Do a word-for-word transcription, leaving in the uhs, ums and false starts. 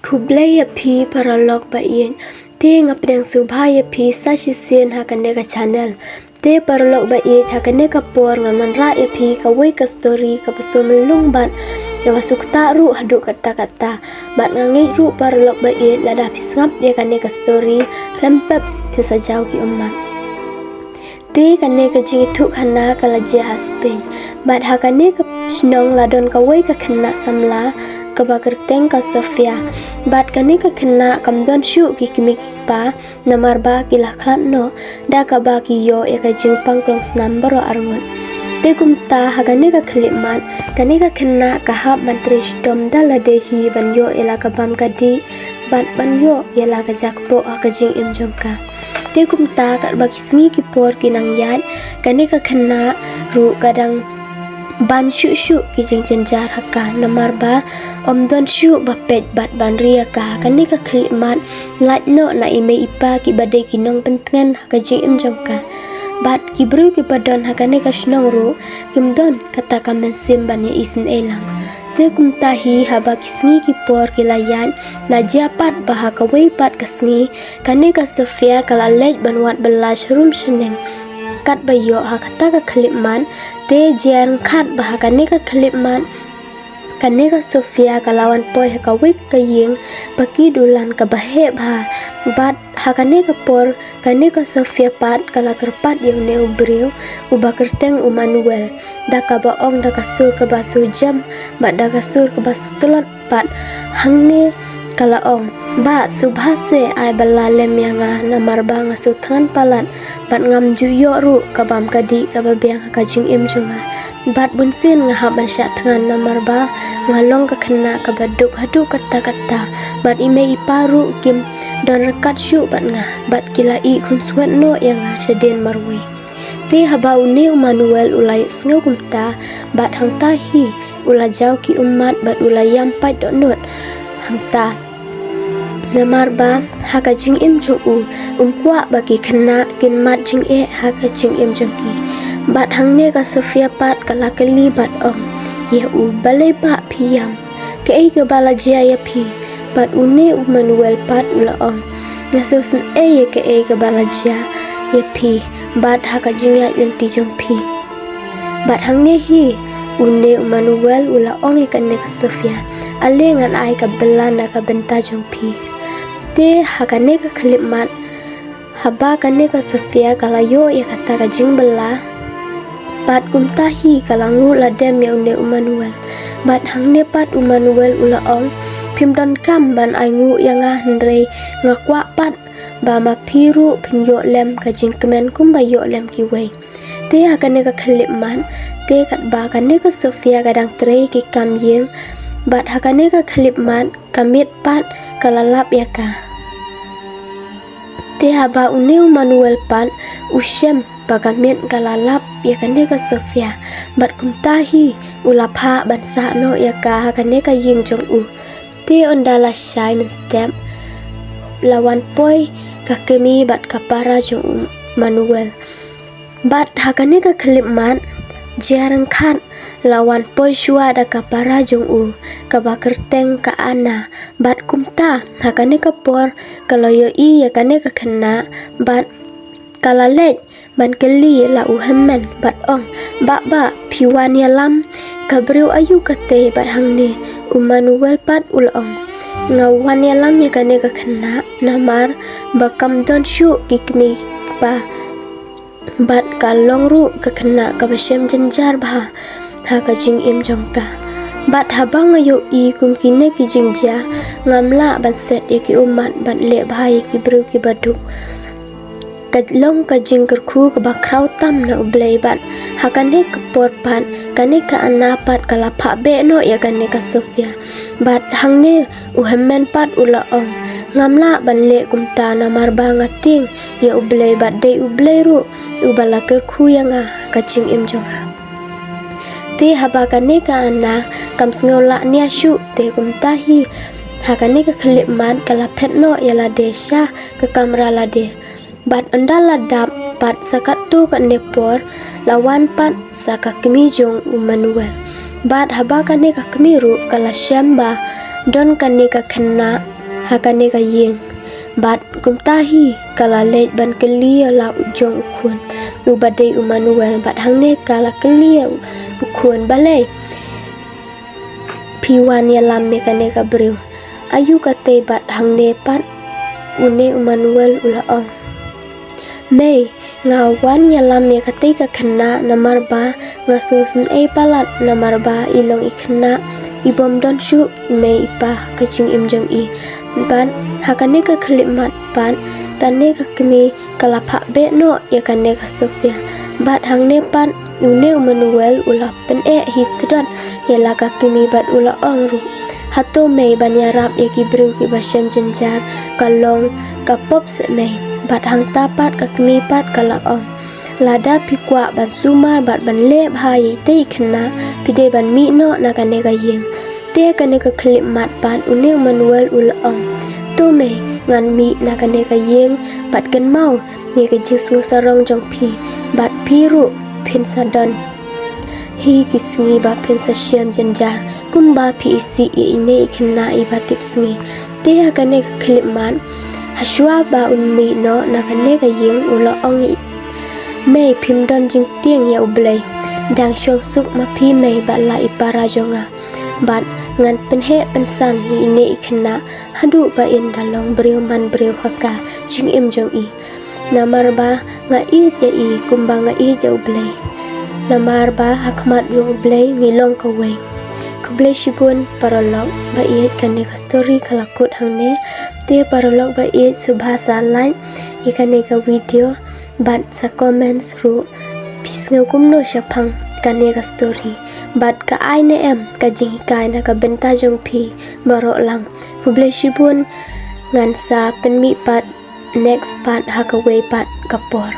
Khublei ïa phi paralok ba ïeit. Te nga pdiang sngewbha ïa phi sa shisien ha kane ka channel. Te paralok ba ïeit, ha kane ka por ngan wanrah ïa phi kawei ka story kaba sngewlung bad kaba sngewthuh ruh haduh katta katta. Bad nga ngeit ruh paralok ba ïeit, lada phi sngap ïa kane ka story khlem pep phin sa jaw ki ummat. Te kane ka jingïathuhkhana ka la jia ha Spain. Bad ha kane ka shnong la don kawei ka khynnah samla kaba kyrteng ka Sofia. Bad kane ka khynnah kam don shuh ki kmie ki kpa, namar ba ki la khlad noh da kaba ki ïoh ïa ka jingpang klong snam baroh arngut. Te kumta ha kane ka khyllipmat, kane ka khynnah ka hap ban trei shitom da lade hi ban ïoh ïa la ka bam ka dih bad ban ïoh ïa la ka jakpoh ha ka jingim jong ka. Te kumta katba ki sngi ki por ki nang ïaid, kane ka khynnah ruh ka dang ban shuh shuh ki jingjynjar ha ka, namar ba ym don shuh ba peit bad ban ri ïa ka. Kane ka khyllipmat lait noh na i mei i pa kiba dei ki nongpyntngen ha ka jingim jong ka. Bad ki briew kiba don ha kane ka shnong ruh kim don kata ka mynsiem ban ïa isynei lang. Te kumta hi haba ki sngi ki por ki la ïaid, la jia pat ba ha kawei pat ka sngi kane ka Sofia ka la leit ban wad bylla sharum shaneng. Katba ïoh ha kata ka khyllipmat, te jia ryngkat ba ha kane ka khyllipmat kane ka Sofia ka la wan poi ha kawei ka ïing ba ki dulan kaba heh bha. Bad ha kane ka por kane ka Sofia pat ka la kyrpad ïa une u briew uba kyrteng u Manuel, da kaba ong da ka sur kaba shu jem bad da ka sur kaba shu tlot pat. Hangne ka la ong, "Bah, sngewbha seh ai bylla lem ïa nga, namar ba nga sngewthngan palat bad ngam ju ïoh ruh ka bam ka dih kaba biang ha ka jingim jong nga. Bad bunsien nga hap ban shah thngan namar ba nga long ka khynnah kaba duk haduh katta katta, bad i mei i pa ruh kim don ryngkat shuh bad nga, bad ki la ïeh khunswet noh ïa nga shadien marwei." Te haba une u Manuel u la ïohsngew kumta, bad hangta hi u la jaw ki ummat bad u la ïam pait dohnud hangta. Namar ba ha ka jingim jong u, um kwah ba ki khynnah kin mad jingeh ha ka jingim jong ki. Bad hangne ka Sofia pat ka la kylli bad ong ïa u, "Balei bah phi ïam? Kaei kaba la jia ïa phi?" Bad une u Manuel pat u la ong, "Nga sngewsynei ïa kaei kaba la jia ïa phi bad ha ka jingïaid lynti jong phi." Bad hangne hi une u Manuel u la ong ïa kane ka Sofia, "Ale ngan ai ka bylla na ka bynta jong phi." Te ha kane ka khyllipmat, haba kane ka Sofia ka la ïoh ïa kata ka jingbylla, bad kumta hi ka la nguh ladem ïa une u Manuel. Bad hangne pat u Manuel u la ong, "Phim donkam ban ai nguh ïa nga, hynrei nga kwah pat ba ma phi ruh phin ïoh lem ka jingkmen kumba ïoh lem kiwei." Te ha kane ka khyllipmat, te katba kane ka Sofia ka dang trei ki kam ïing, bad ha kane ka khyllipmat ka miet pat ka la lap ïa ka. Te haba une u Manuel pat u shem ba ka miet ka la lap ïa kane ka Sofia, bad kumta hi u la phah ban sah noh ïa ka ha kane ka ïing jong u. Te ynda la shai mynstep, la wan poi ka kmie bad ka para jong u Manuel. Bad ha kane ka khyllipmat, jia ryngkat la wan poi shuwa da ka para jong u kaba kyrteng ka Ana. Bad kumta ha kane ka por ka la ïohi ïa kane ka khynnah, bad ka la leit ban kylli la u hynmen bad ong, "Bah, bah, phi wan ïalam? Ka briew aïu katei bad hangne?" U Manuel pat u la ong, "Nga wan ïalam ïa kane ka khynnah namar ba kam don shuh ki kmie ki kpa, bad ka long ruh ka khynnah kaba shem jynjar bha ha ka jingim jong ka. Bad haba nga ïohi kum kine ki jingjia, ngam lah ban set ïa ki ummat ban leh bha ïa ki briew kiba duk. Ka long ka jingkyrkhu kaba khraw tam na U Blei." Bad ha kane ka por pat kane ka Ana pat ka la phah beh noh ïa kane ka Sofia. Bad hangne u hynmen pat u la ong, "Ngam lah ban leh kumta namar ba nga tieng ïa U Blei bad dei U Blei ruh uba la kyrkhu ïa nga ha ka jingim jong nga." Te haba kane ka Ana kam sngew lah nia shuh, te kumta hi ha kane ka khyllipmat ka la phet noh ïa lade sha ka kamra lade. Bad ynda la dap pat sa katto katne por, la wan pat sa ka kmie jong u Manuel. Bad haba kane ka kmie ruh ka la shem ba don kane ka khynnah ha kane ka ïing. Bad kumta hi ka la leit ban kylli ïa la u jong u khun, uba dei u Manuel, bad hangne ka la kylli ïa u khun, balei phi wan ïalam ïa kane ka briew? Aïu katei? Bad hangne pat une u Manuel u la ong, mei, nga wan ïalam ïa katei ka khynnah namar ba nga sngewsynei palat, namar ba i long i khynnah i bym don shuh i mei i pa ha ka jingim jong i. Bad ha kane ka khyllipmat pat kane ka kmie ka la phah beh noh ïa kane ka Sofia. Bad hangne pat une u Manuel u la pyneh hi tdot ïa la ka kmie bad u la ong ruh, hato mei ban ïarap ïa ki briew kiba shem jynjar? Ka long ka pop seh mei. Bad hangta pat ka kmie pat ka la ong, lada phi kwah ban sumar bad ban leh bha ïa itei i khynnah, phi dei ban mih noh na kane ka ïing. Te kane ka khyllipmat pat une u Manuel u la ong, to mei, ngan mih na kane ka ïing, bad kynmaw ïa ka jingsngewsarong jong phi, bad phi ruh phin sa don hi ki sngi ba phin sa shem jynjar kumba phi isih ïa ine i khynnah iba tip sngi. Te ha kane ka khyllipmat, ha shuwa ba un mih noh na kane ka ïing, u la ong ïa i, mei, phim don jingtieng ïa U Blei. Dang shong suk ma phi mei bad la i para jong nga. Bad ngan pynheh pynsan ïa ine i khynnah haduh ba in da long briew man briew ha ka jingim jong i. Namar ba nga ïeit ïa i kumba nga ïeit ïa U Blei. Namar ba ha khmat jong U Blei ngi long kawei. Khublei shibun paralok ba ïeit, kane ka story ka la kut hangne. Te paralok ba ïeit, sngewbha sa like ïa kane ka video bad sa comments ruh phi sngew kumno shaphang kane ka story. Bad ka ai ne em ka jinghikai na ka bynta jong phi baroh lang. Khublei shibun, ngan sa pynmih pat next part ha kawei pat ka por.